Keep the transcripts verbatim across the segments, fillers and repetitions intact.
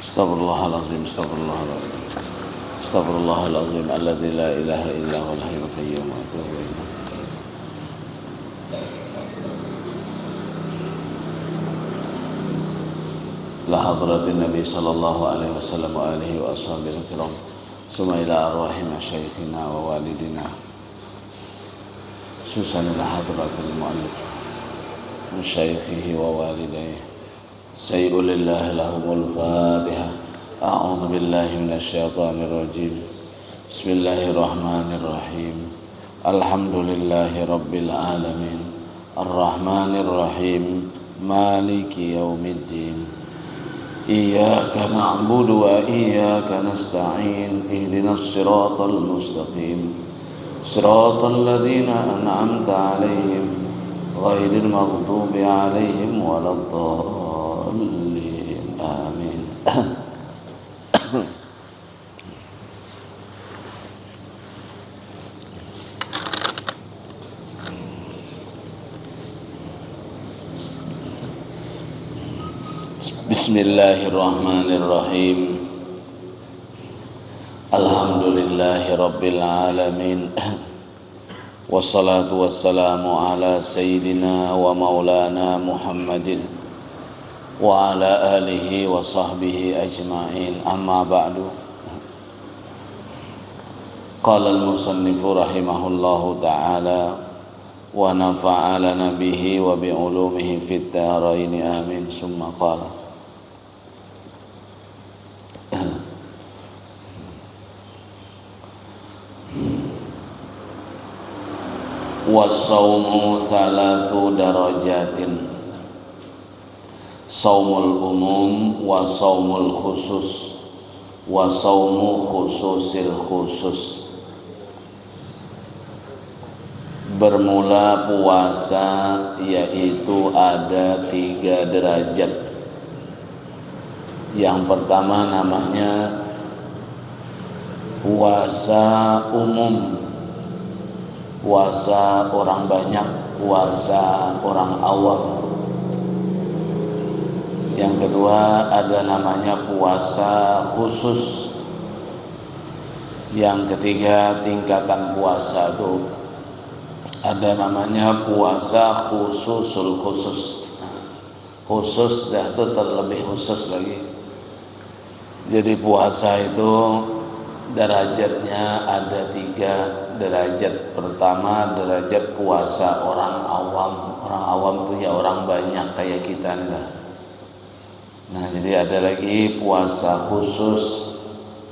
Astagfirullahalazim, astagfirullahalazim. Astagfirullahalazim alladzi la ilaha illa huwal hayyul qayyum wa atubu ilaih. La hadratin Nabi sallallahu alaihi wasallam wa alihi wa ashabihi kiram. Suma ila arwahi masyaikhina wa walidina. Susan ila hadratil mu'allif. Masyaihihi wa walidayhi. Sayyi'u lillahi lahumul Fatihah. A'udzu billahi minasy syaithanir rajim. Bismillahirrahmanirrahim. Alhamdulillahi rabbil alamin. Arrahmanirrahim. Maliki yaumiddin. Iyyaka na'budu wa iyyaka nasta'in. Ihdinas siratal mustaqim. Siratal ladzina an'amta 'alaihim ghairil maghdubi 'alaihim waladdallin. Amin. Bismillahirrahmanirrahim. Alhamdulillahi rabbil alamin. Wassalatu wassalamu ala sayyidina wa maulana Muhammadin wa ala alihi wa sahbihi ajma'in. Amma ba'du. Qala al-musannifu rahimahullahu ta'ala wa nafa'alana bihi wa bi ulumihi fid daraini amin. Summa qala. Wasaumu thalathu darajatin. Saumul umum wa saumul khusus wa saumu khususil khusus. Bermula puasa yaitu ada tiga derajat. Yang pertama namanya puasa umum, puasa orang banyak, puasa orang awam. Yang kedua ada namanya puasa khusus. Yang ketiga tingkatan puasa tuh ada namanya puasa khususul khusus. Khusus dah tuh terlebih khusus lagi. Jadi puasa itu derajatnya ada tiga derajat. Pertama derajat puasa orang awam. Orang awam tuh ya orang banyak kayak kita nih lah. Nah, jadi ada lagi puasa khusus,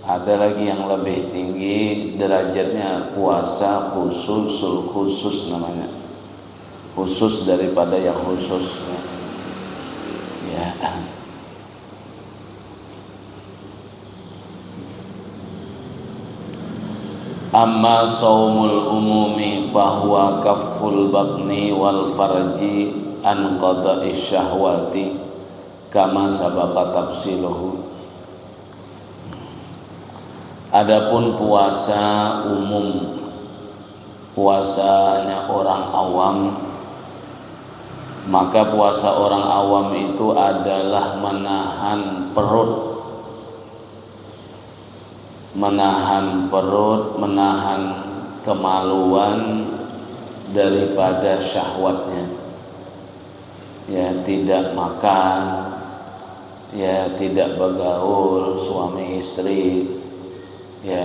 ada lagi yang lebih tinggi derajatnya puasa khususul khusus namanya. Khusus daripada yang khusus. Ya. Amma saumul umumi fahuwa kafful batni wal farji an qada'i syahwati kama sabaqa tafsiluhu. Adapun puasa umum, puasanya orang awam, maka puasa orang awam itu adalah menahan perut, menahan perut, menahan kemaluan daripada syahwatnya. Ya, tidak makan, ya, tidak bergaul suami istri, ya,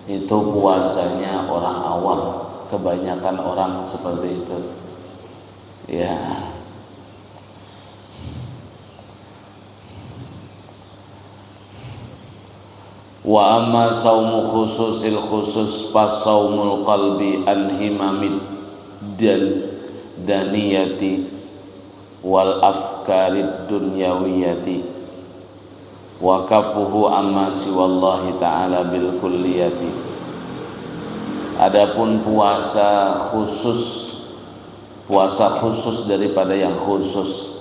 itu puasanya orang awam. Kebanyakan orang seperti itu. Ya. Wa amma saumu khususil khusus fa saumul qalbi an himamid dan daniyati wal afkarid dunyawiyati wa kafuhu amma siwallahi ta'ala bil kulliyati. Adapun puasa khusus, puasa khusus daripada yang khusus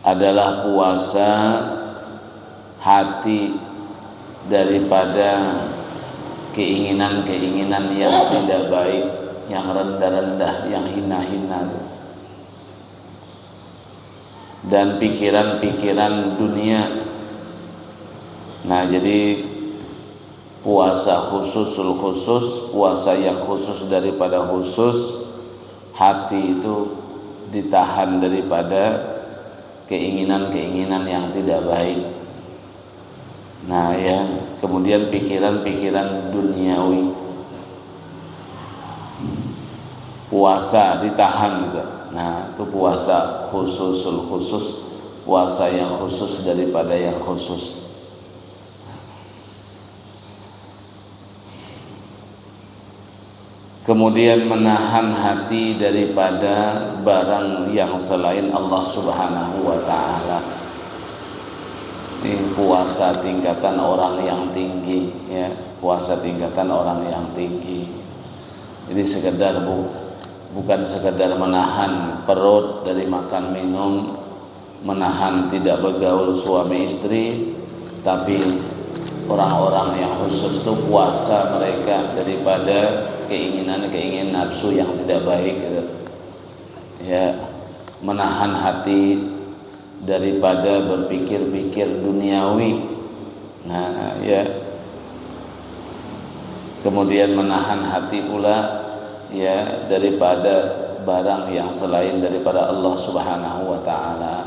adalah puasa hati daripada keinginan-keinginan yang tidak baik, yang rendah-rendah, yang hina-hina, dan pikiran-pikiran dunia Nah, jadi puasa khususul khusus, puasa yang khusus daripada khusus, hati itu ditahan daripada keinginan-keinginan yang tidak baik. Nah, ya, kemudian pikiran-pikiran duniawi. Puasa ditahan gitu. Nah, itu puasa khususul khusus, puasa yang khusus daripada yang khusus. Kemudian menahan hati daripada barang yang selain Allah Subhanahu wa Ta'ala. Ini puasa tingkatan orang yang tinggi, ya, puasa tingkatan orang yang tinggi. Jadi, sekedar bu, bukan sekedar menahan perut dari makan minum, menahan tidak bergaul suami istri, tapi orang-orang yang khusus itu puasa mereka daripada keinginan-keinginan nafsu yang tidak baik gitu. Ya, menahan hati daripada berpikir-pikir duniawi. Nah, ya. Kemudian menahan hati pula, ya, daripada barang yang selain daripada Allah Subhanahu wa Ta'ala.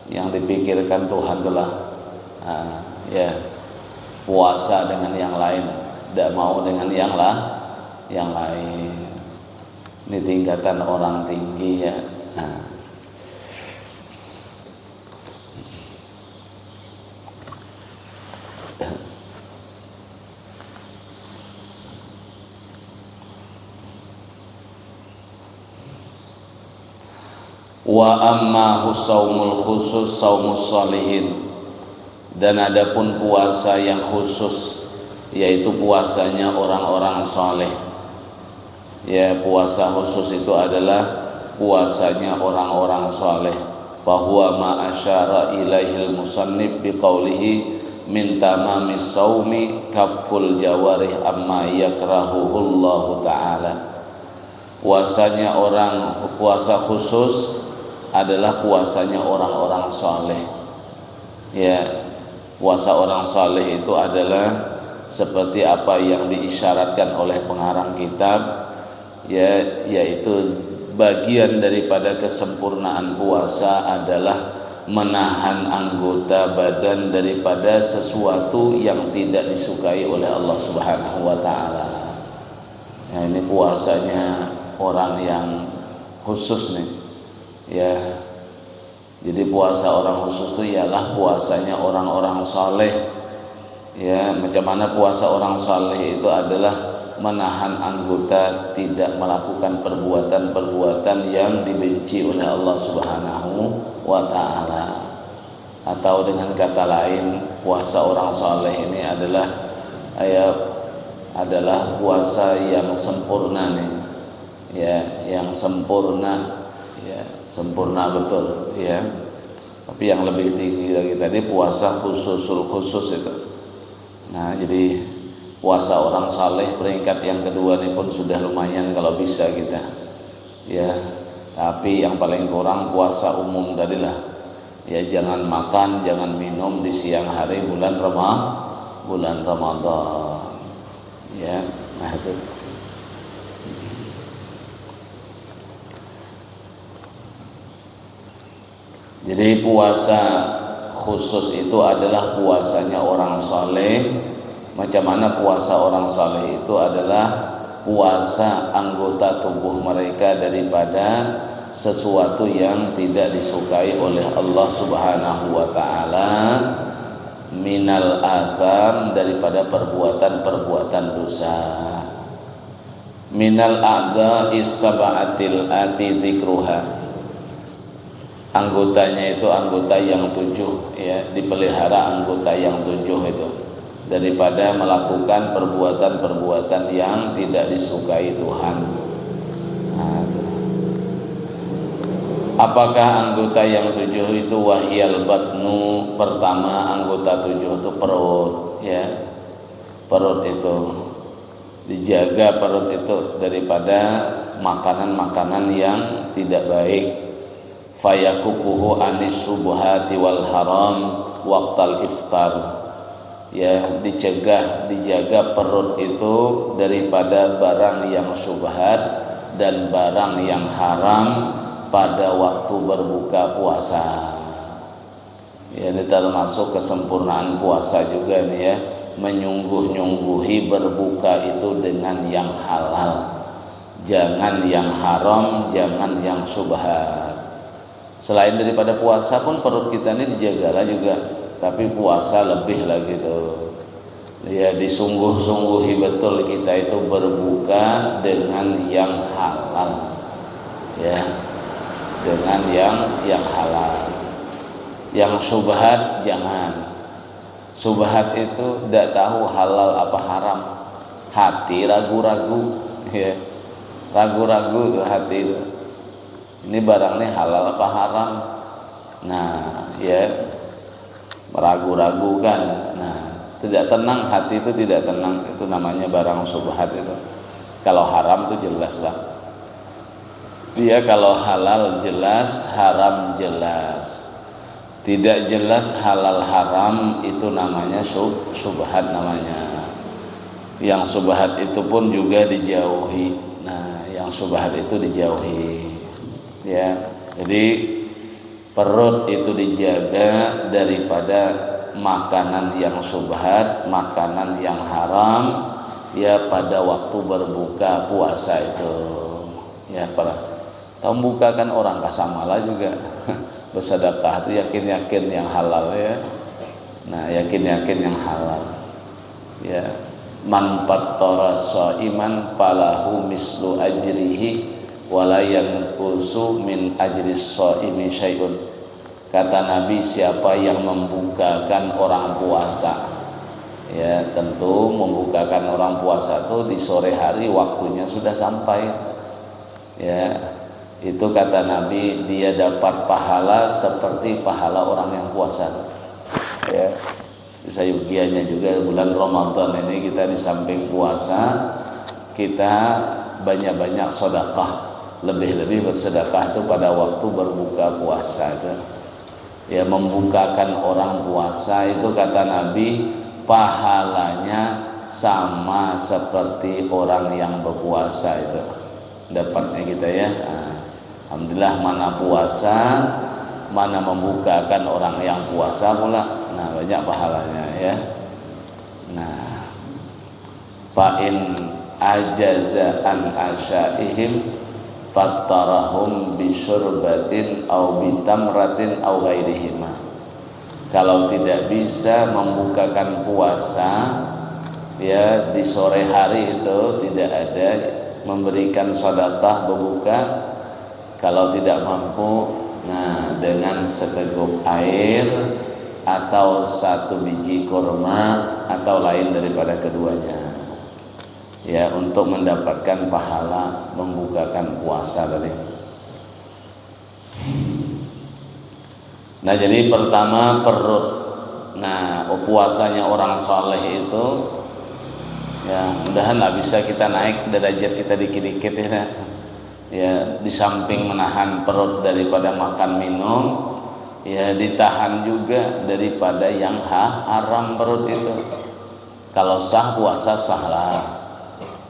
Yang dipikirkan Tuhan itulah, ah, ya, puasa dengan yang lain, tidak mau dengan yang lah, yang lain. Ini tingkatan orang tinggi, ya. Nah. Wa amma saumul khusus saumus sholihin. Dan adapun puasa yang khusus, yaitu puasanya orang-orang soleh. Ya, puasa khusus itu adalah puasanya orang-orang soleh. Fahuwa ma asyara ilaihil musannif biqaulihi min tamami saumi kafful jawarih amma yakrahuhullahu ta'ala. Puasanya orang, puasa khusus adalah puasanya orang-orang soleh. Ya, puasa orang soleh itu adalah seperti apa yang diisyaratkan oleh pengarang kitab, ya, yaitu bagian daripada kesempurnaan puasa adalah menahan anggota badan daripada sesuatu yang tidak disukai oleh Allah Subhanahu wa Ta'ala. Nah, ini puasanya orang yang khusus nih, ya. Jadi, puasa orang khusus itu ialah puasanya orang-orang soleh. Ya, macam mana puasa orang soleh itu adalah menahan anggota tidak melakukan perbuatan-perbuatan yang dibenci oleh Allah Subhanahu wa Ta'ala. Atau dengan kata lain, puasa orang soleh ini adalah, ya, adalah puasa yang sempurna nih. Ya, yang sempurna, ya, sempurna betul, ya. Tapi yang lebih tinggi lagi tadi puasa khususul khusus itu. Nah, jadi puasa orang saleh peringkat yang kedua ini pun sudah lumayan kalau bisa kita. Ya, tapi yang paling kurang puasa umum tadilah. Ya, jangan makan, jangan minum di siang hari bulan Rama-, bulan Ramadan. Ya, nah itu. Jadi puasa khusus itu adalah puasanya orang saleh. Macam mana puasa orang saleh itu adalah puasa anggota tubuh mereka daripada sesuatu yang tidak disukai oleh Allah Subhanahu wa Ta'ala, minal atham, daripada perbuatan-perbuatan dosa. Minal a'dha'is sab'atil ati dzikruha. Anggotanya itu anggota yang tujuh, ya, dipelihara anggota yang tujuh itu daripada melakukan perbuatan-perbuatan yang tidak disukai Tuhan. Nah, itu. Apakah anggota yang tujuh itu? Wahiyal batnu, pertama anggota tujuh itu perut, ya. Perut itu dijaga, perut itu daripada makanan-makanan yang tidak baik. Fayakufuhu anis subuhati wal haram waktal iftar. Ya, dicegah, dijaga perut itu daripada barang yang syubhat dan barang yang haram pada waktu berbuka puasa. Ya, ini termasuk kesempurnaan puasa juga nih ya, menyungguh-nyungguhi berbuka itu dengan yang halal, jangan yang haram, jangan yang syubhat. Selain daripada puasa pun perut kita ini dijagalah juga, tapi puasa lebih lagi tuh. Ya, disungguh-sungguhi betul kita itu berbuka dengan yang halal, ya, dengan yang yang halal. Yang subhat jangan. Subhat itu tidak tahu halal apa haram, hati ragu-ragu, ya, ragu-ragu tuh hati itu, ini barang ini halal apa haram. Nah, ya, meragu-ragu kan. Nah, tidak tenang, hati itu tidak tenang, itu namanya barang subhat itu. Kalau haram tuh jelas lah. Dia kalau halal jelas, haram jelas. Tidak jelas halal haram, itu namanya sub, subhat namanya. Yang subhat itu pun juga dijauhi. Nah, yang subhat itu dijauhi. Ya, jadi perut itu dijaga daripada makanan yang subhat, makanan yang haram, ya, pada waktu berbuka puasa itu. Ya, pada tahu buka kan orang kasamalah juga bersedekah tuh yakin-yakin yang halal ya. Nah, yakin-yakin yang halal. Ya. Man fattara shaiman falahu mislu ajrihi wa la yanqusu min ajris shaimi syai'un. Kata Nabi, siapa yang membukakan orang puasa, ya, tentu membukakan orang puasa tuh di sore hari waktunya sudah sampai. Ya, itu kata Nabi, dia dapat pahala seperti pahala orang yang puasa. Ya. Sayugianya juga bulan Ramadan ini kita di samping puasa, kita banyak-banyak sedekah, lebih-lebih bersedekah itu pada waktu berbuka puasa itu. Ya, membukakan orang puasa itu kata Nabi pahalanya sama seperti orang yang berpuasa itu. Dapatnya kita ya. Nah, alhamdulillah, mana puasa, mana membukakan orang yang puasa pula. Nah, banyak pahalanya ya. Nah, fa in ajaza an asyaihim fattarahum bisyurbatin au bitamratin au ghairihima. Kalau tidak bisa membukakan puasa, ya, di sore hari itu tidak ada memberikan sedekah berbuka, kalau tidak mampu, nah, dengan seteguk air atau satu biji kurma atau lain daripada keduanya. Ya, untuk mendapatkan pahala membukakan puasa tadi. Nah, jadi pertama perut. Nah, puasanya orang soleh itu, ya, mudahan lah bisa kita naik derajat kita dikit-dikit ya. Ya, di samping menahan perut daripada makan minum, ya, ditahan juga daripada yang ha- haram perut itu. Kalau sah puasa, sahlah.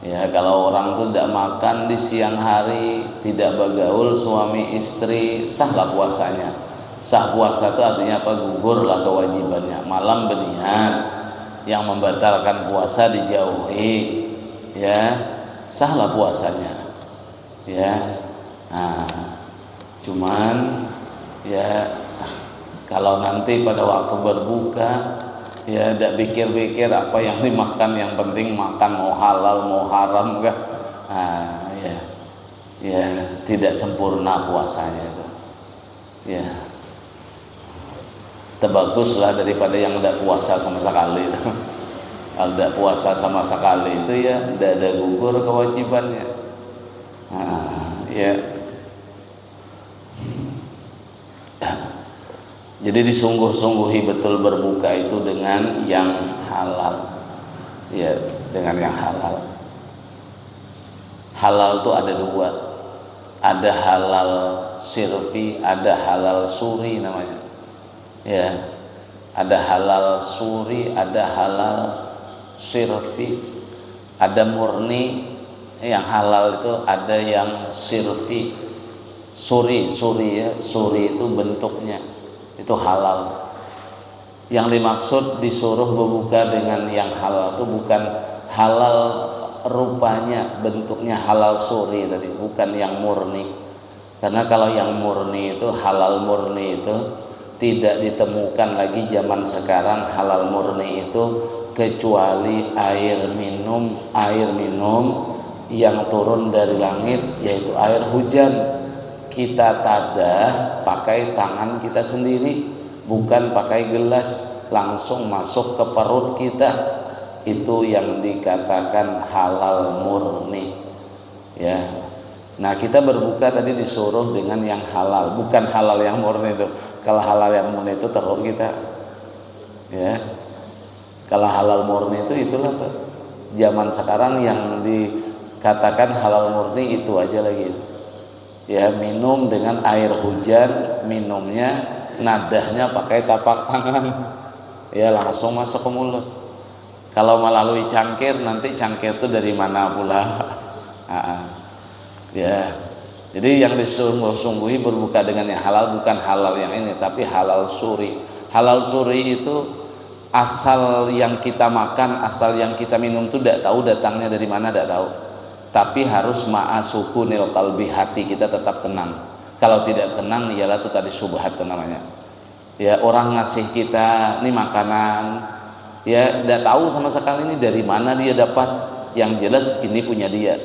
Ya, kalau orang tuh tidak makan di siang hari, tidak bagaul suami istri, sahlah puasanya. Sah puasa itu artinya apa? Gugurlah kewajibannya. Malam berniat, yang membatalkan puasa dijauhi. Ya, sahlah puasanya. Ya. Nah, cuman, ya, kalau nanti pada waktu berbuka, ya, tidak pikir-pikir apa yang dimakan, yang penting makan, mau halal mau haram kah. Nah, ya, ya, tidak sempurna puasanya itu. Ya, terbaguslah daripada yang tidak puasa sama sekali. Kalau tidak puasa sama sekali itu, ya, tidak ada gugur kewajibannya. Nah, ya. Jadi disungguh-sungguhi betul berbuka itu dengan yang halal. Ya, dengan yang halal. Halal tuh ada dua. Ada halal sirfi, ada halal suri namanya. Ya. Ada halal suri, ada halal sirfi, ada murni. Yang halal itu ada yang sirfi, suri, suri ya, suri itu bentuknya, itu halal. Yang dimaksud disuruh berbuka dengan yang halal itu bukan halal rupanya, bentuknya halal suri tadi, bukan yang murni. Karena kalau yang murni itu, halal murni itu tidak ditemukan lagi zaman sekarang, halal murni itu kecuali air minum, air minum yang turun dari langit, yaitu air hujan. Kita tadah pakai tangan kita sendiri, bukan pakai gelas, langsung masuk ke perut kita. Itu yang dikatakan halal murni. Ya. Nah, kita berbuka tadi disuruh dengan yang halal, bukan halal yang murni itu. Kalau halal yang murni itu teruk kita. Ya. Kalau halal murni itu itulah tuh. Zaman sekarang yang dikatakan halal murni itu aja lagi. Ya, minum dengan air hujan, minumnya nadahnya pakai tapak tangan. Ya, langsung masuk ke mulut. Kalau melalui cangkir, nanti cangkir itu dari mana pula? Ah, ya. Jadi yang disungguh-sungguhi berbuka dengan yang halal, bukan halal yang ini, tapi halal suri. Halal suri itu asal yang kita makan, asal yang kita minum itu tidak tahu datangnya dari mana, tidak tahu. Tapi harus ma'a sukunil qalbi, hati kita tetap tenang. Kalau tidak tenang, ialah itu tadi syubhat itu namanya. Ya, orang ngasih kita ni makanan, ya, ndak tahu sama sekali ni dari mana dia dapat. Yang jelas ini punya dia.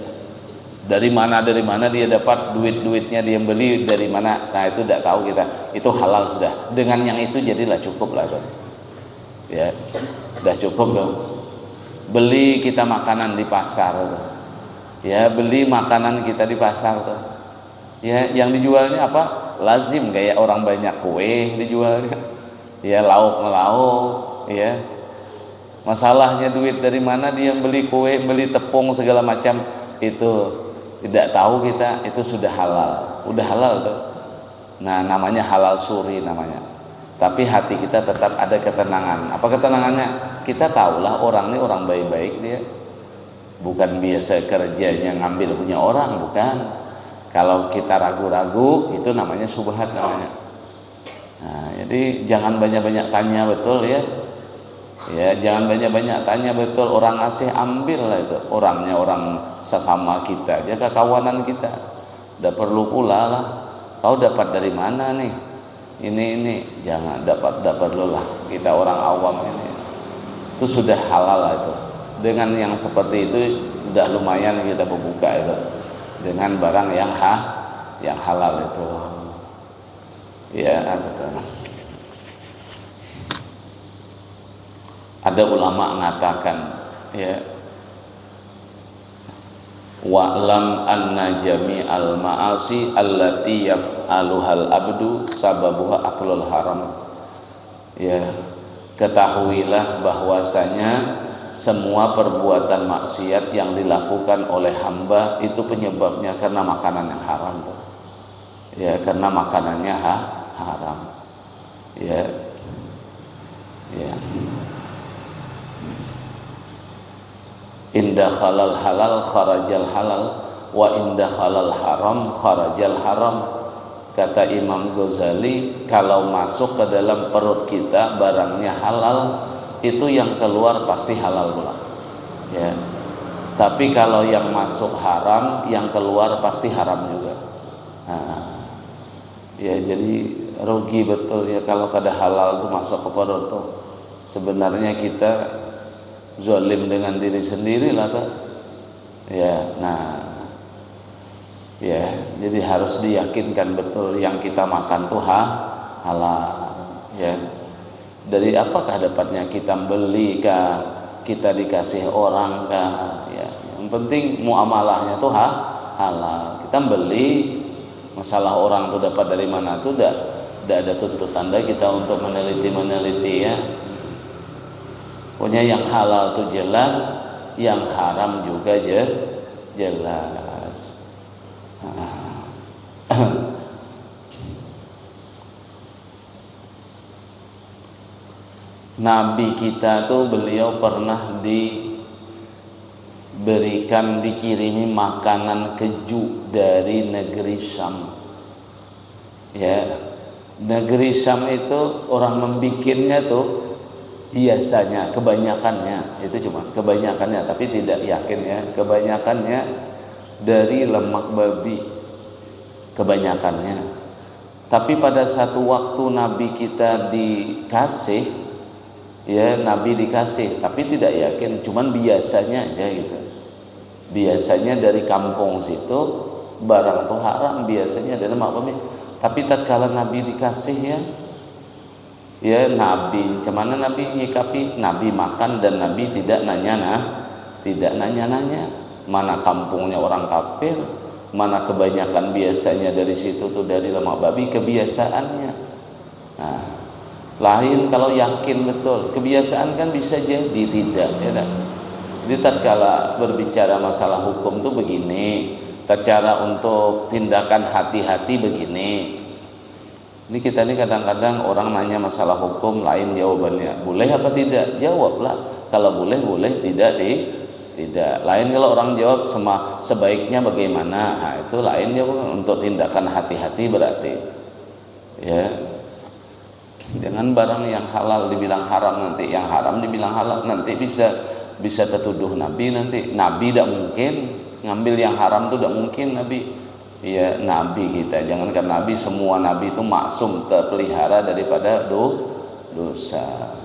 Dari mana, dari mana dia dapat duit-duitnya, dia beli dari mana. Nah, itu ndak tahu kita. Itu halal sudah. Dengan yang itu jadilah cukup lah tuh. Ya, udah cukup tuh. Beli kita makanan di pasar tuh. Ya, beli makanan kita di pasar tuh. Ya, yang dijualnya apa? Lazim kayak orang banyak kue dijualnya. Ya, lauk melauk, ya. Masalahnya duit dari mana dia beli kue, beli tepung segala macam, itu tidak tahu kita, itu sudah halal. Udah halal tuh. Nah, namanya halal suri namanya. Tapi hati kita tetap ada ketenangan. Apa ketenangannya? Kita tahulah orang ini orang baik-baik dia. Bukan biasa kerjanya ngambil punya orang, bukan. Kalau kita ragu-ragu, itu namanya subhat namanya. Nah, jadi jangan banyak-banyak tanya, betul ya. Ya, jangan banyak-banyak tanya, betul. Orang ngasih, ambil lah itu. Orangnya orang sesama kita aja, kekawanan kita. Tidak perlu pula lah. Kau dapat dari mana nih? Ini, ini. Jangan, dapat, tidak perlulah. Kita orang awam ini. Itu sudah halal lah itu. Dengan yang seperti itu, udah lumayan kita berbuka itu. Dengan barang yang ha, yang halal itu. Ya, ada tuh. Ada ulama mengatakan, ya, "Wa'lam anna jami'al ma'asi allati yaf'aluhal abdu sababuha aklul haram." Ya, ketahuilah bahwasanya semua perbuatan maksiat yang dilakukan oleh hamba itu penyebabnya karena makanan yang haram tuh. Ya, karena makanannya ha, haram. Ya. Ya. Inda halal halal kharajal halal, wa inda halal haram kharajal haram. Kata Imam Ghazali, kalau masuk ke dalam perut kita barangnya halal, itu yang keluar pasti halal pula. Ya. Tapi kalau yang masuk haram, yang keluar pasti haram juga. Nah, ya, jadi rugi betul ya kalau kada halal tuh masuk ke perut tuh. Sebenarnya kita zalim dengan diri sendiri lah tuh. Ya, nah, ya, jadi harus diyakinkan betul yang kita makan tuh ha, halal. Ya, dari apakah dapatnya? Kita beli kah, kita dikasih orang kah? Ya, yang penting muamalahnya tuh ha, halal. Kita beli, masalah orang tuh dapat dari mana tuh, dah, dah ada tuntutan dah kita untuk meneliti-meneliti ya. Pokoknya yang halal tuh jelas, yang haram juga je, jelas. Nah. Nabi kita tuh beliau pernah diberikan, dikirimi makanan keju dari negeri Syam. Ya, negeri Syam itu orang membikinnya tuh biasanya, kebanyakannya, itu cuma kebanyakannya, tapi tidak yakin ya, kebanyakannya dari lemak babi, kebanyakannya. Tapi pada satu waktu Nabi kita dikasih, ya, Nabi dikasih, tapi tidak yakin, cuman biasanya aja gitu. Biasanya dari kampung situ barang tuh haram, biasanya dari mak pami. Tapi tatkala Nabi dikasih, ya, ya, Nabi, cemana Nabi nyikapi? Nabi makan dan Nabi tidak nanya, nah, tidak nanya-nanya. Mana kampungnya orang kafir, mana kebanyakan biasanya dari situ tuh dari lemak babi, kebiasaannya. Nah, lain kalau yakin betul, kebiasaan kan bisa jadi tidak, ya tak? Jadi tatkala berbicara masalah hukum tuh begini, cara untuk tindakan hati-hati begini. Ini kita nih kadang-kadang orang nanya masalah hukum, lain jawabannya. Boleh apa tidak? Jawablah. Kalau boleh, boleh. Tidak, di, tidak. Lain kalau orang jawab sema, sebaiknya bagaimana? Nah, itu lain jawaban, untuk tindakan hati-hati berarti. Ya. Jangan barang yang halal dibilang haram nanti, yang haram dibilang halal, nanti bisa, bisa tertuduh Nabi nanti. Nabi tidak mungkin ngambil yang haram tuh, tidak mungkin Nabi. Ya, Nabi kita, jangankan Nabi, semua Nabi itu maksum, terpelihara daripada do, dosa.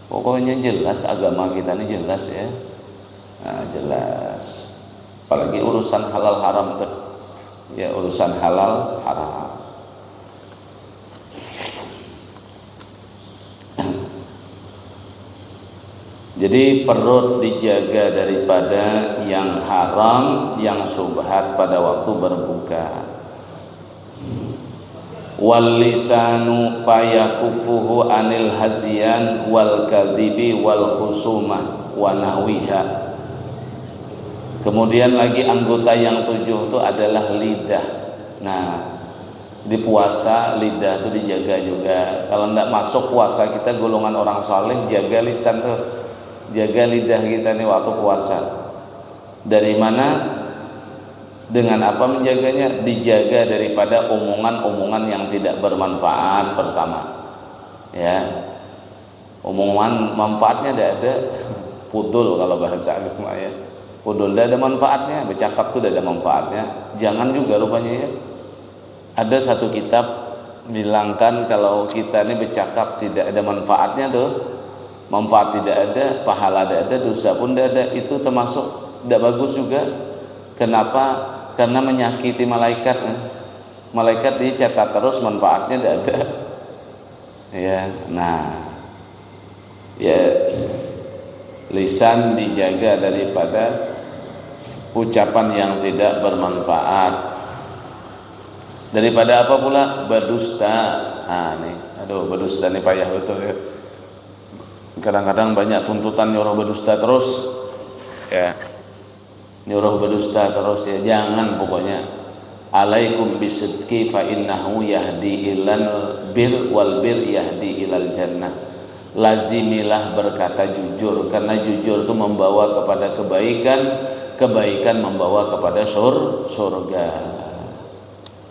Pokoknya jelas agama kita ini jelas, ya. Nah, jelas. Apalagi urusan halal haram tuh. Ya, urusan halal haram. Jadi perut dijaga daripada yang haram, yang subhat pada waktu berbuka. Wal lisanu fayakufuhu anil haziyan wal kadhibi wal khusumah wa nahwiha. Kemudian lagi anggota yang tujuh itu adalah lidah. Nah, di puasa lidah itu dijaga juga. Kalau ndak masuk puasa kita golongan orang saleh, jaga lisan tuh. Jaga lidah kita nih waktu puasa. Dari mana? Dengan apa menjaganya? Dijaga daripada omongan-omongan yang tidak bermanfaat pertama. Ya. Omongan manfaatnya tidak ada. Pudul kalau bahasa agama ya. Pudul tidak ada manfaatnya, bercakap tuh tidak ada manfaatnya. Jangan juga rupanya ya. Ada satu kitab bilangkan kalau kita ini bercakap tidak ada manfaatnya tuh, manfaat tidak ada, pahala tidak ada, dosa pun tidak ada, itu termasuk tidak bagus juga. Kenapa? Karena menyakiti malaikat. Malaikat dicatat terus, manfaatnya tidak ada. Ya, nah, ya, lisan dijaga daripada ucapan yang tidak bermanfaat. Daripada apa pula? Berdusta. Nah, nih, aduh, berdusta nih payah betul ya. Kadang-kadang banyak tuntutan nyuruh berdusta terus. Ya. Nyuruh berdusta terus ya, jangan pokoknya. Alaikum bisidqi fa innahu yahdi ilal bir wal bir yahdi ilal jannah. Lazimilah berkata jujur, karena jujur itu membawa kepada kebaikan, kebaikan membawa kepada sur, surga.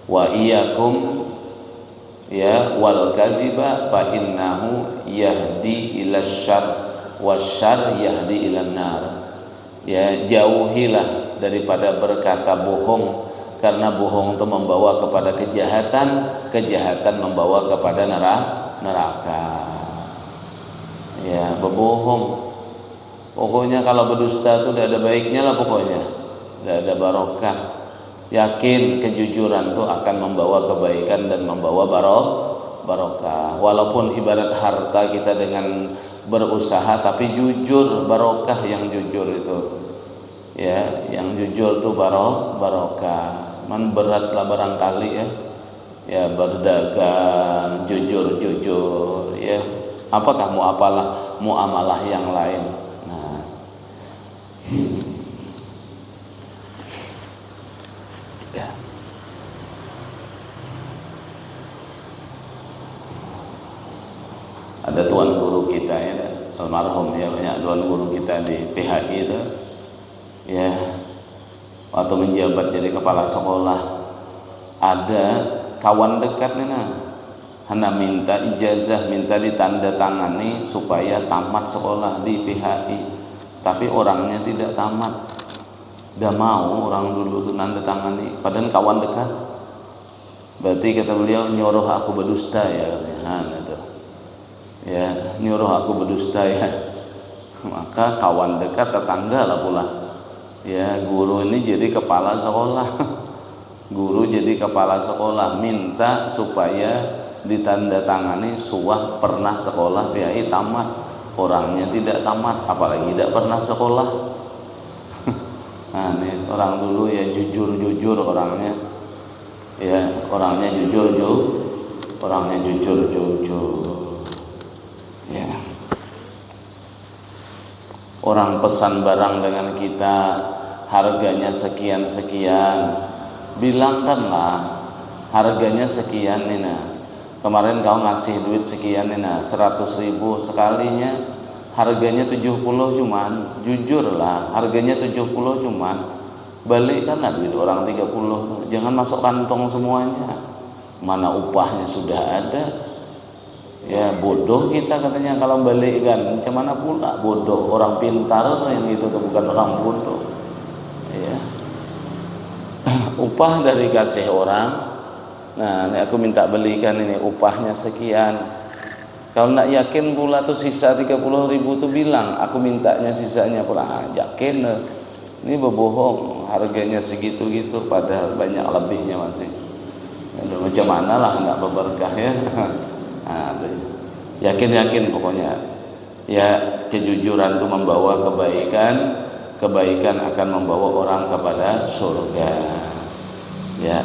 Wa iyakum, ya, wal kadhiba fa innahu yahdi ila syar, wa syar yahdi ila nar. Ya, jauhilah daripada berkata bohong, karena bohong itu membawa kepada kejahatan, kejahatan membawa kepada nera, neraka. Ya, berbohong. Pokoknya kalau berdusta tuh tidak ada baiknya lah pokoknya. Tidak ada barokah. Yakin kejujuran tuh akan membawa kebaikan dan membawa baro, barokah. Walaupun ibarat harta kita dengan berusaha, tapi jujur, barokah yang jujur itu. Ya, yang jujur tuh baro, barokah. Man berat lah barangkali ya. Ya, berdagang jujur-jujur ya. Apakah muamalah, muamalah yang lain? Nah. Ya. Ada tuan guru kita ya, almarhum ya, banyak tuan guru kita di P H I itu ya, waktu menjabat jadi kepala sekolah, ada kawan dekat nih nah, hana minta ijazah, minta ditandatangani supaya tamat sekolah di P H I, tapi orangnya tidak tamat. Dah mau orang dulu tuh nanda tangani, padahal kawan dekat. Berarti kata beliau, "Nyuruh aku berdusta ya," katanya. Han itu. Ya, "Nyuruh aku berdusta ya." Maka kawan dekat, tetangga lah pula. Ya, guru ini jadi kepala sekolah. Guru jadi kepala sekolah, minta supaya ditandatangani suah pernah sekolah P H I tamat. Orangnya tidak tamat, apalagi tidak pernah sekolah. Nah, ini orang dulu ya, jujur-jujur orangnya. Ya, orangnya jujur ju, orangnya jujur-jujur. Ya. Orang pesan barang dengan kita, harganya sekian-sekian. Bilangkanlah, harganya sekian nih nah. Kemarin kau ngasih duit sekian nih nah, seratus ribu sekalinya. Harganya tujuh puluh cuman, jujurlah, harganya tujuh puluh cuman. Balikkanlah duit orang tiga puluh tuh, jangan masuk kantong semuanya. Mana upahnya sudah ada. Ya, bodoh kita katanya kalau balikkan. Macam mana pula bodoh? Orang pintar tuh yang itu tuh, bukan orang bodoh. Ya. Upah dari kasih orang. Nah, ini aku minta belikan ini, upahnya sekian. Kalau nak yakin pula tuh sisa tiga puluh ribu tuh bilang, "Aku mintanya sisanya pula." Ah, yakin tuh. Ini berbohong, harganya segitu-gitu, padahal banyak lebihnya masih. Aduh, macam mana lah nak berberkah ya. Nah, tuh. Yakin-yakin pokoknya. Ya, kejujuran itu membawa kebaikan, kebaikan akan membawa orang kepada surga. Ya.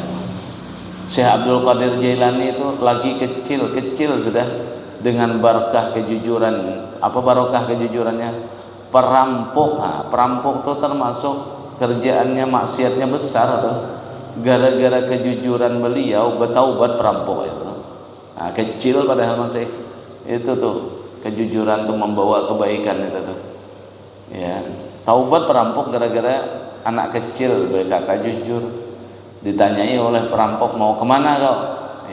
Syekh Abdul Qadir Jailani itu lagi kecil, kecil sudah, dengan barkah kejujuran. Apa barokah kejujurannya? Perampok. Nah, perampok tuh termasuk kerjaannya, maksiatnya besar tuh. Gara-gara kejujuran beliau, bertaubat perampok itu. Nah, kecil padahal masih. Itu tuh, kejujuran tuh membawa kebaikan itu tuh. Ya, taubat perampok gara-gara anak kecil berkata jujur. Ditanyai oleh perampok, "Mau kemana kau?"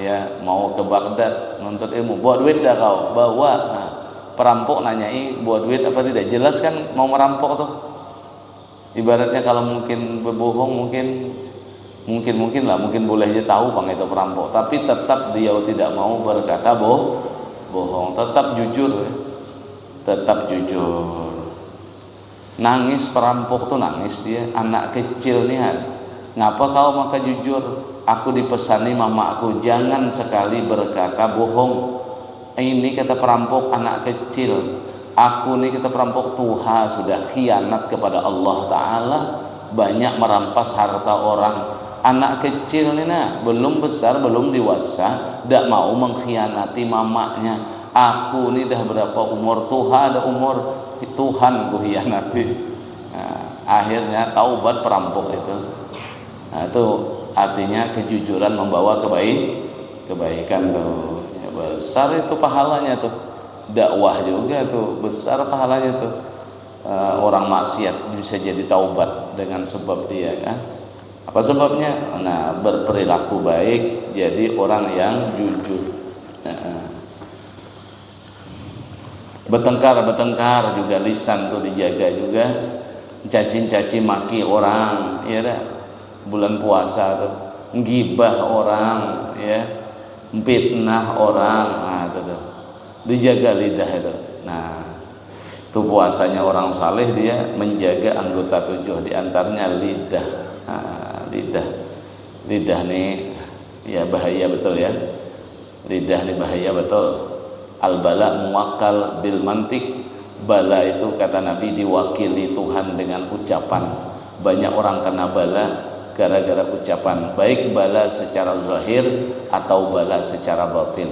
"Ya, mau ke Baghdad nuntut ilmu." "Bawa duit dah kau?" "Bawa." Nah, perampok nanyai, "Bawa duit apa tidak?" Jelas kan mau merampok tuh. Ibaratnya kalau mungkin berbohong, mungkin, mungkin, mungkin lah, mungkin boleh aja tahu pang itu perampok, tapi tetap dia tidak mau berkata boh-, bohong, tetap jujur, ya. Tetap jujur. Nangis perampok tuh, nangis dia, anak kecil nih, Han. "Ngapa kau maka jujur? Aku dipesani mamaku, jangan sekali berkata bohong." Ini kata perampok anak kecil. "Aku ni," kata perampok, "tuha sudah, khianat kepada Allah Ta'ala. Banyak merampas harta orang." Anak kecil ni nah, belum besar, belum dewasa, dak mau mengkhianati mamaknya. "Aku ni dah berapa umur, tuha dah umur, Tuhan ku hianati." Nah, akhirnya taubat perampok itu. Nah, itu artinya kejujuran membawa kebaik-, kebaikan tuh. Ya, besar itu pahalanya tuh. Dakwah juga tuh, besar pahalanya tuh. Eh, orang maksiat bisa jadi taubat dengan sebab dia, kan. Apa sebabnya? Nah, berperilaku baik, jadi orang yang jujur. Heeh. Bertengkar, bertengkar juga, lisan tuh dijaga juga. Caci-caci maki orang, ya dah. Bulan puasa tuh, ngibah orang, ya. Fitnah orang, nah itu tuh. Dijaga lidah itu. Nah, itu puasanya orang saleh, dia menjaga anggota tujuh, di antaranya lidah. Nah, lidah. Lidah nih, ya, bahaya betul, ya. Lidah ni bahaya betul. Al-bala muwakkal bil mantik. Bala itu, kata Nabi, diwakili Tuhan dengan ucapan. Banyak orang kena bala gara-gara ucapan. Baik bala secara zahir atau bala secara batin.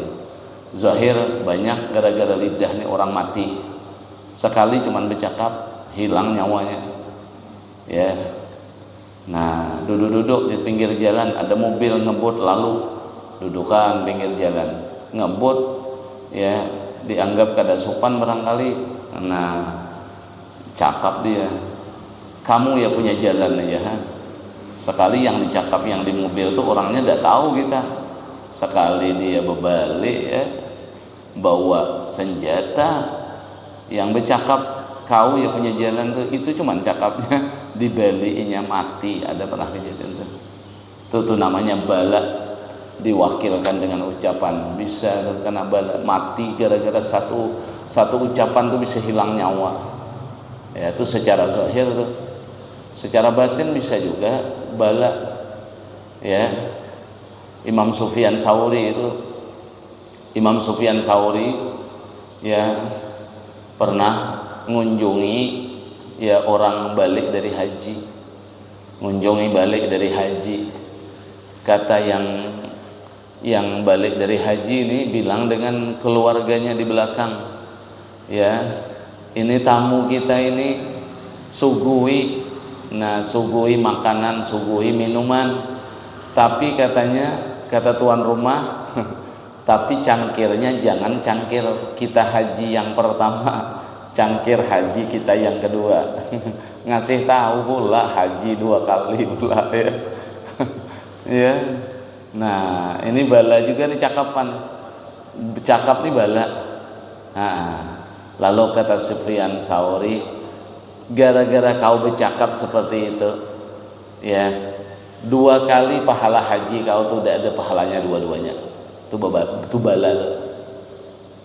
Zahir banyak gara-gara lidah ni orang mati. Sekali cuman bercakap, hilang nyawanya. Ya. Nah, duduk-duduk di pinggir jalan, ada mobil ngebut lalu, dudukan pinggir jalan, ngebut, ya, dianggap kada sopan barangkali. Nah, cakap dia, "Kamu ya punya jalan aja, ha." Sekali yang dicakap yang di mobil tuh orangnya tidak tahu kita. Sekali dia berbalik ya, bawa senjata, yang bercakap, "Kau ya punya jalan tuh," itu cuman cakapnya, dibalikinya mati. Ada pernah kejadian tuh. Itu tuh namanya bala, diwakilkan dengan ucapan. Bisa tuh kena bala, mati gara-gara satu satu ucapan tuh bisa hilang nyawa. Ya, itu secara zahir tuh. Secara batin bisa juga bala. Ya. Imam Sufyan Sauri itu, Imam Sufyan Sauri ya pernah ngunjungi ya orang balik dari haji. Ngunjungi balik dari haji. Kata yang yang balik dari haji ini bilang dengan keluarganya di belakang, "Ya, ini tamu kita ini, suguhi." Nah, suguhi makanan, suguhi minuman. Tapi katanya, kata tuan rumah, "Tapi cangkirnya jangan cangkir kita haji yang pertama, cangkir haji kita yang kedua." Ngasih tahu pula haji dua kali pula ya. Ya. Nah, ini bala juga nih cakapan. Cakap nih bala. Nah, lalu kata Sufyan Sauri, "Gara-gara kau bercakap seperti itu, ya, dua kali pahala haji kau tuh tidak ada pahalanya dua-duanya." Itu baba- itu bala tuh.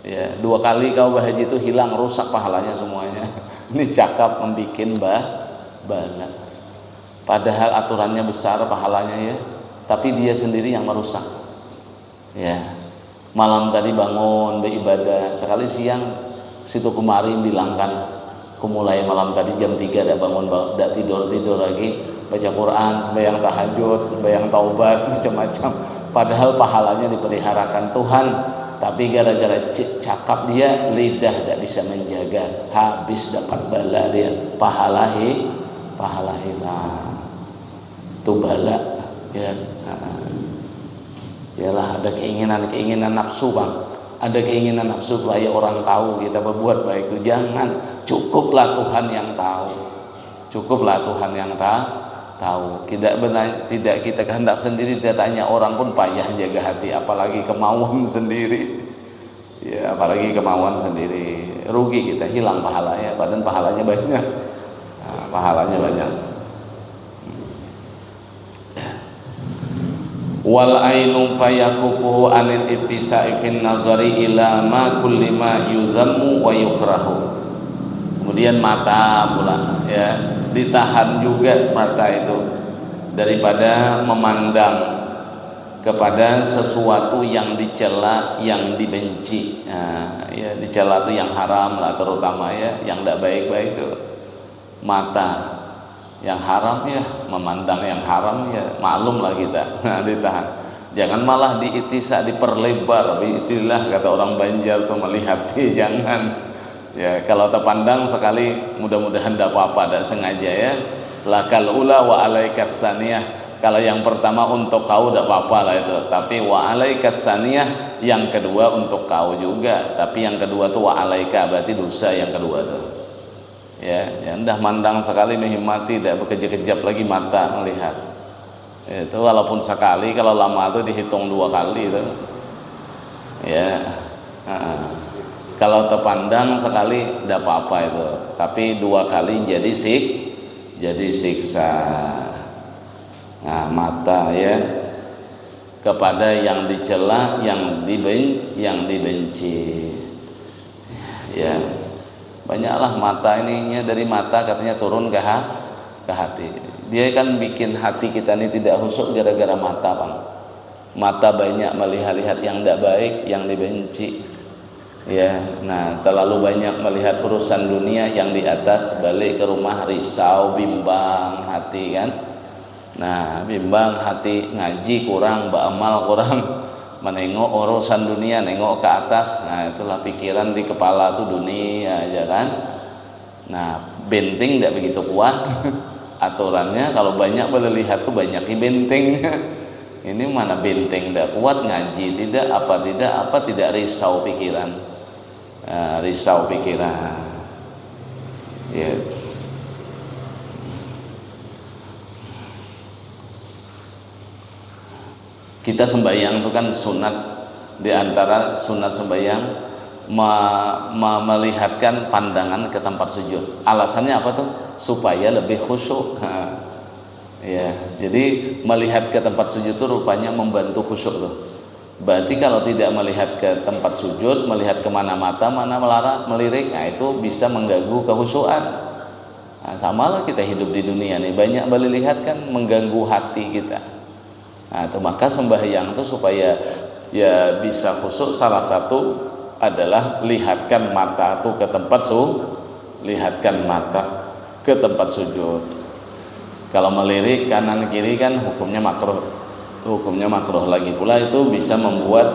Ya, dua kali kau berhaji itu hilang, rusak pahalanya semuanya. Ini cakap membikin bah bala. Padahal aturannya besar pahalanya ya, tapi dia sendiri yang merusak. Ya, malam tadi bangun beribadah, sekali siang situ kemari bilangkan, "Aku mulai malam tadi jam tiga dah bangun, dah tidur tidur lagi, baca Quran, sembahyang tahajud, sembahyang taubat, macam-macam." Padahal pahalanya dipeliharakan Tuhan, tapi gara-gara cakap dia, lidah tidak bisa menjaga, habis dapat bala dia, pahala hi pahala hilang. Itu bala ya. Ialah ada keinginan-keinginan nafsu bang, ada keinginan nafsu supaya orang tahu kita berbuat baik itu, jangan. Cukuplah Tuhan yang tahu. Cukuplah Tuhan yang ta tahu. Tidak benar, tidak kita kehendak sendiri, tidak tanya orang pun payah jaga hati, apalagi kemauan sendiri. Ya, apalagi kemauan sendiri, rugi kita, hilang pahalanya, padahal pahalanya banyak. Nah, pahalanya banyak. Wal ainu fayakufuhu anil ittisa'i fin nazari ila ma kulli ma yudhammu wa yukrahu. Kemudian mata pula ya, ditahan juga mata itu daripada memandang kepada sesuatu yang dicela, yang dibenci. Nah, ya, dicela tu yang haram lah, terutama ya, yang tidak baik-baik tu. Mata yang haram ya, memandang yang haram ya, maklum lah kita. Nah, ditahan. Jangan malah diitisa, diperlebar, itulah kata orang Banjar tu melihat. Jangan. Ya, kalau terpandang sekali, mudah-mudahan tidak apa-apa, tidak sengaja ya. Lakal ula wa alaikas saniyah. Kalau yang pertama untuk kau tidak apa-apa lah itu. Tapi wa alaikas saniyah, yang kedua untuk kau juga. Tapi yang kedua tu wa alaika, berarti dosa yang kedua tu. Ya, ya, ndah mandang sekali mihimati, tidak berkejap-kejap lagi mata melihat. Itu walaupun sekali, kalau lama tu dihitung dua kali tu. Ya. Heeh. Kalau terpandang sekali tidak apa-apa itu, tapi dua kali jadi sik jadi siksa. Nah, mata ya, kepada yang dicela, yang diben yang dibenci. Ya, banyaklah mata ininya, dari mata katanya turun ke ha ke hati. Dia kan bikin hati kita ini tidak husuk gara-gara mata, bang. Mata banyak melihat-lihat yang tidak baik, yang dibenci. Ya, nah, terlalu banyak melihat urusan dunia yang di atas, balik ke rumah risau, bimbang hati kan. Nah, bimbang hati, ngaji kurang, beramal kurang, menengok urusan dunia, nengok ke atas. Nah, itulah pikiran di kepala tu dunia aja kan. Nah, benteng tidak begitu kuat. Aturannya kalau banyak boleh lihat tu banyak benteng. Ini mana benteng tidak kuat, ngaji tidak, apa tidak, apa tidak, risau pikiran. eh, risau pikiran. Ya. Kita sembahyang itu kan sunat, di antara sunat sembahyang me- me- melihatkan pandangan ke tempat sujud. Alasannya apa tuh? Supaya lebih khusyuk. Ya, jadi melihat ke tempat sujud tuh rupanya membantu khusyuk tuh. Berarti kalau tidak melihat ke tempat sujud, melihat kemana mata, mana melara, melirik, nah itu bisa mengganggu kehusuan. Nah, samalah kita hidup di dunia nih, banyak balilihat kan mengganggu hati kita. Nah, itu maka sembahyang tuh supaya ya bisa khusyuk, salah satu adalah lihatkan mata tuh ke tempat su, lihatkan mata ke tempat sujud. Kalau melirik kanan kiri kan hukumnya makruh. Hukumnya makruh lagi pula itu bisa membuat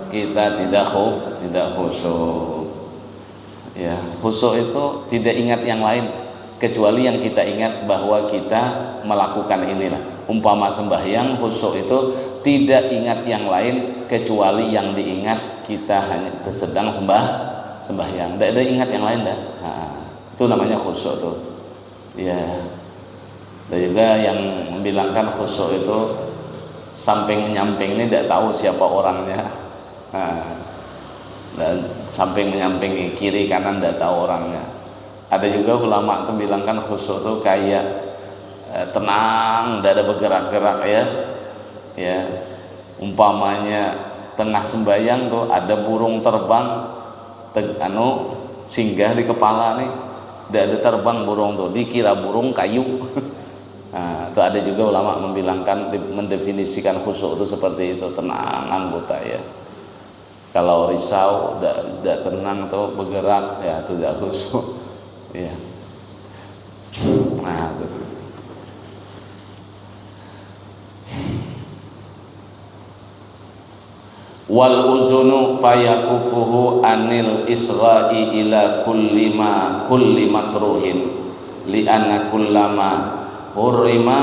kita tidak khu, tidak khusyuk. Ya, khusyuk itu tidak ingat yang lain kecuali yang kita ingat bahwa kita melakukan inilah. Umpama sembahyang, khusyuk itu tidak ingat yang lain kecuali yang diingat kita hanya sedang sembah sembahyang. Tidak ada ingat yang lain dah. Nah, itu namanya khusyuk tuh. Ya. Dan juga yang membilangkan khusyuk itu samping menyamping ini tidak tahu siapa orangnya. Nah, dan samping menyamping kiri kanan tidak tahu orangnya. Ada juga ulama tuh bilangkan khusyuk tuh kayak eh, tenang, tidak ada bergerak-gerak ya. Ya, umpamanya tengah sembahyang tuh ada burung terbang teg, anu singgah di kepala nih, tidak ada terbang burung tuh, dikira burung kayu. Nah, itu ada juga ulama membilangkan mendefinisikan khusyuk itu seperti itu, tenang anggota ya. Kalau risau, tidak tenang tuh bergerak ya, itu tidak khusyuk. Ya. Nah, itu. Wal uzunu fayakufuhu anil isra'i ila kulli ma kulli makruhin li'anna kullama hurrima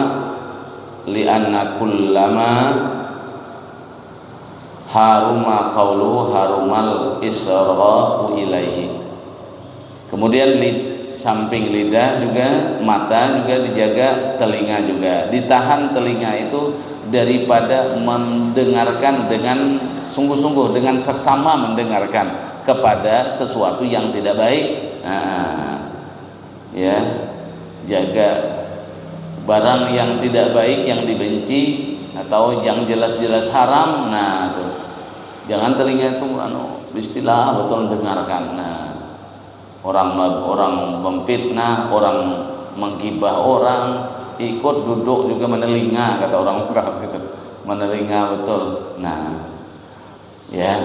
li'anna kullama haruma qauluhu harumal isra'u ilaihi. Kemudian lid, samping lidah juga, mata juga dijaga, telinga juga. Ditahan telinga itu daripada mendengarkan dengan sungguh-sungguh, dengan seksama mendengarkan kepada sesuatu yang tidak baik. Nah, ya, jaga barang yang tidak baik, yang dibenci atau yang jelas-jelas haram. Nah, tuh. Jangan telinga itu anu, istilah betul dengarkan. Nah, orang orang memfitnah, orang menggibah orang, ikut duduk juga menelinga kata orang-orang gitu. Menelinga betul. Nah, ya,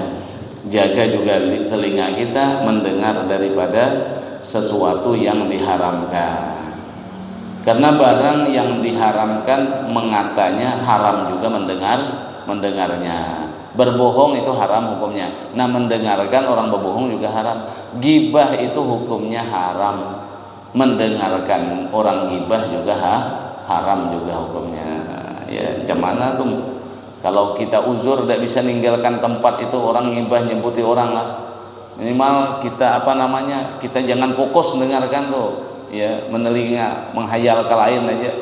jaga juga telinga kita mendengar daripada sesuatu yang diharamkan. Karena barang yang diharamkan mengatanya haram juga mendengar mendengarnya. Berbohong itu haram hukumnya. Nah, mendengarkan orang berbohong juga haram. Gibah itu hukumnya haram. Mendengarkan orang gibah juga ha, haram juga hukumnya. Ya, macam mana tuh? Kalau kita uzur tidak bisa ninggalkan tempat itu, orang gibah nyebuti orang lah. Minimal kita apa namanya, kita jangan fokus mendengarkan tuh, ya, menelinga, menghayal ke lain aja.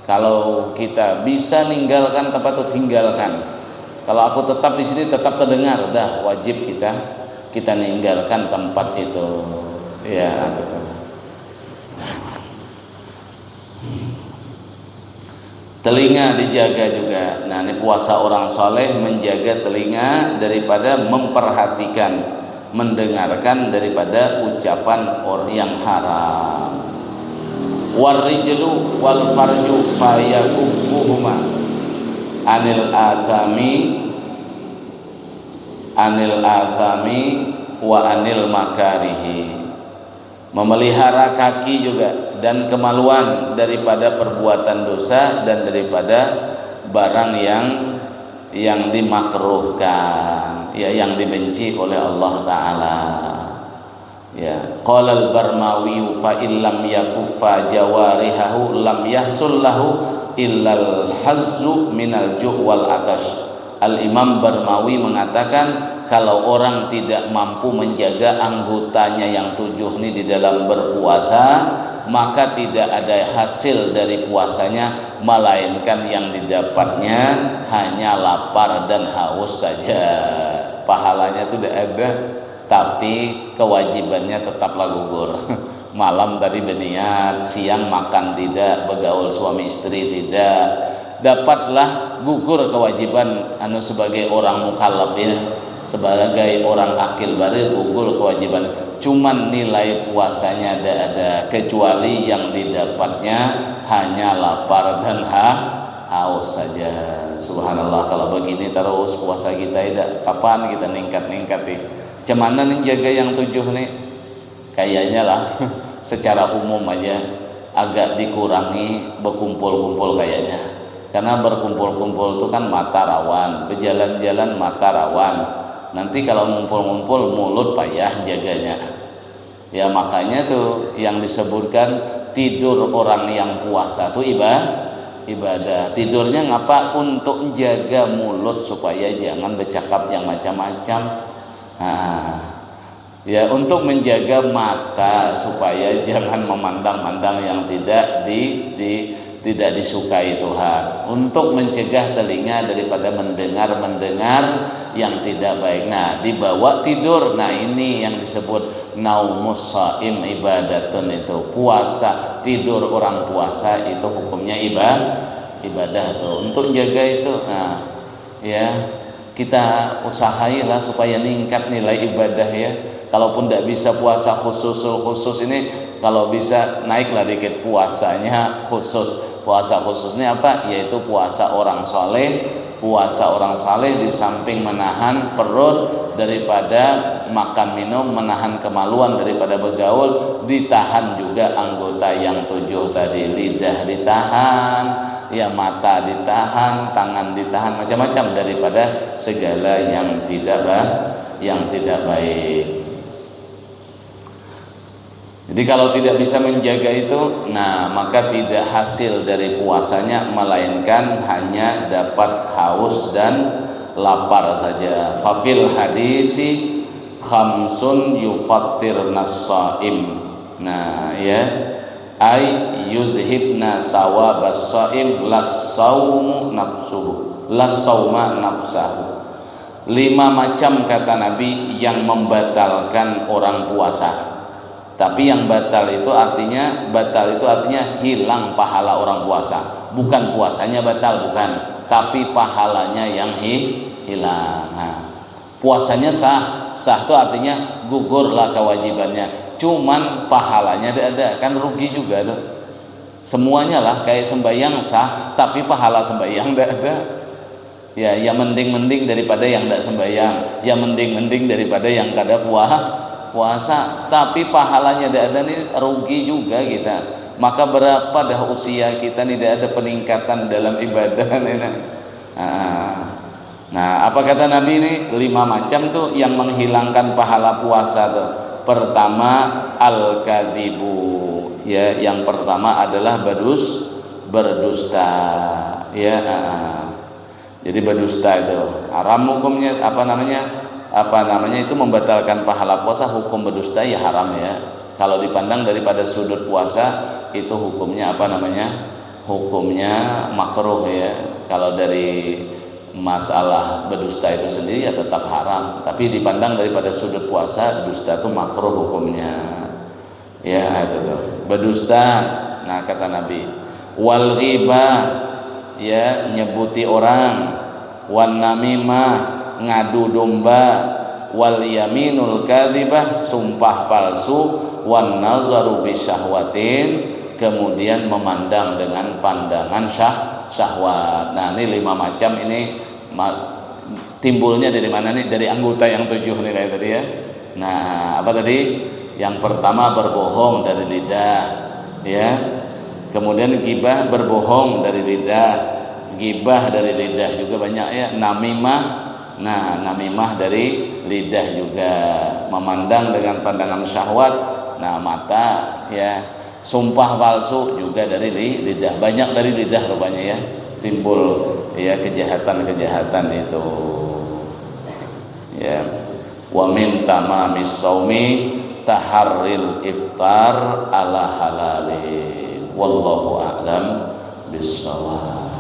Kalau kita bisa ninggalkan tempat itu, tinggalkan. Kalau aku tetap di sini, tetap terdengar, dah wajib kita kita ninggalkan tempat itu. Ya, itu tuh. Telinga dijaga juga. Nah, ini puasa orang soleh menjaga telinga daripada memperhatikan, mendengarkan daripada ucapan orang yang haram. Warijlu wal farju fayakuffuhuma anil athami anil athami wa anil makarihi. Memelihara kaki juga dan kemaluan daripada perbuatan dosa dan daripada barang yang yang dimakruhkan, ya, yang dibenci oleh Allah Ta'ala. Ya, qala al-Barmawi fa illam yakuffa jawarihahu lam yahsul lahu illal hazzu minal ju' wal atash. Al Imam Barmawi mengatakan, Kalau orang tidak mampu menjaga anggotanya yang tujuh ni di dalam berpuasa, maka tidak ada hasil dari puasanya, melainkan yang didapatnya hanya lapar dan haus saja. Pahalanya tu tidak ada, tapi kewajibannya tetaplah gugur. Malam tadi berniat, siang makan tidak, begaul suami istri tidak, dapatlah gugur kewajiban anu sebagai orang mukallaf ya, sebagai orang akil baligh gugur kewajiban, cuman nilai puasanya ada ada, kecuali yang didapatnya hanya lapar dan ha, haus saja. Subhanallah, kalau begini terus puasa kita, tidak kapan kita ningkat-ningkat nih. Cemana nih jaga yang tujuh nih? Kayaknya lah, secara umum aja agak dikurangi berkumpul-kumpul kayaknya. Karena berkumpul-kumpul tuh kan mata rawan, berjalan-jalan mata rawan. Nanti kalau ngumpul-ngumpul, mulut payah jaganya. Ya, makanya tuh yang disebutkan tidur orang yang puasa tuh iba-, ibadah. Tidurnya ngapa? Untuk jaga mulut supaya jangan bercakap yang macam-macam. Nah, ya, untuk menjaga mata supaya jangan memandang-mandang yang tidak di, di, tidak disukai Tuhan. Untuk mencegah telinga daripada mendengar-mendengar yang tidak baik. Nah, dibawa tidur. Nah, ini yang disebut naumus saim ibadatun itu. Puasa, tidur orang puasa itu hukumnya iba-, ibadah tuh. Untuk jaga itu, nah, ya, kita usahailah supaya ningkat nilai ibadah ya. Kalaupun tidak bisa puasa khususul khusus ini, kalau bisa naiklah dikit puasanya khusus. Puasa khusus ini apa? Yaitu puasa orang soleh. Puasa orang saleh di samping menahan perut daripada makan minum, menahan kemaluan daripada begaul, ditahan juga anggota yang tujuh tadi, lidah ditahan, ya, mata ditahan, tangan ditahan, macam-macam daripada segala yang tidak ba-, yang tidak baik. Jadi kalau tidak bisa menjaga itu, nah, maka tidak hasil dari puasanya, melainkan hanya dapat haus dan lapar saja. Fafil hadisi khamsun yufattir nasaim. Nah, ya. Ay yuzhibna sawabas saim las saumu nafsuhu. Las sauma nafsahu. Lima macam, kata Nabi, yang membatalkan orang puasa. Tapi yang batal itu artinya, batal itu artinya hilang pahala orang puasa. Bukan puasanya batal, bukan. Tapi pahalanya yang hi-, hilang. Nah, puasanya sah. Sah itu artinya gugurlah kewajibannya. Cuman pahalanya tidak ada. Kan rugi juga tuh. Semuanya lah, kayak sembahyang sah, tapi pahala sembahyang tidak ada. Ya, ya mending-mending daripada yang tidak sembahyang, ya mending-mending daripada yang kada pua-, puasa. Tapi pahalanya tidak ada nih, rugi juga kita. Maka berapa dah usia kita nih, tidak ada peningkatan dalam ibadah nih, nah. Nah, nah, apa kata Nabi nih? Lima macam tuh yang menghilangkan pahala puasa tuh. Pertama, al-kadzibu. Ya, yang pertama adalah badus-, berdusta. Ya, nah. Jadi berdusta itu haram hukumnya, apa namanya, apa namanya itu membatalkan pahala puasa, hukum berdusta ya haram ya. Kalau dipandang daripada sudut puasa, itu hukumnya apa namanya, hukumnya makruh ya. Kalau dari masalah berdusta itu sendiri ya tetap haram, tapi dipandang daripada sudut puasa, dusta itu makruh hukumnya. Ya, itu tuh. Berdusta. Nah, kata Nabi, wal ghibah, ya, nyebuti orang, wan namimah, ngadu domba, wal yaminul kadzibah, sumpah palsu, wan nazaru bisyahwatin, kemudian memandang dengan pandangan syah-, syahwat. Nah, ini lima macam ini ma-, timbulnya dari mana nih? Dari anggota yang tujuh nih kayak tadi ya. Nah, apa tadi? Yang pertama berbohong dari lidah, ya. Kemudian gibah, berbohong dari lidah. Gibah dari lidah juga banyak ya. Namimah, nah, namimah dari lidah juga. Memandang dengan pandangan syahwat, nah, mata ya. Sumpah palsu juga dari li-, lidah. Banyak dari lidah rupanya ya, timbul ya kejahatan-kejahatan itu. Ya. Wa min tamamis saumi taharril iftar ala halalin. Wallahu a'lam bissawab.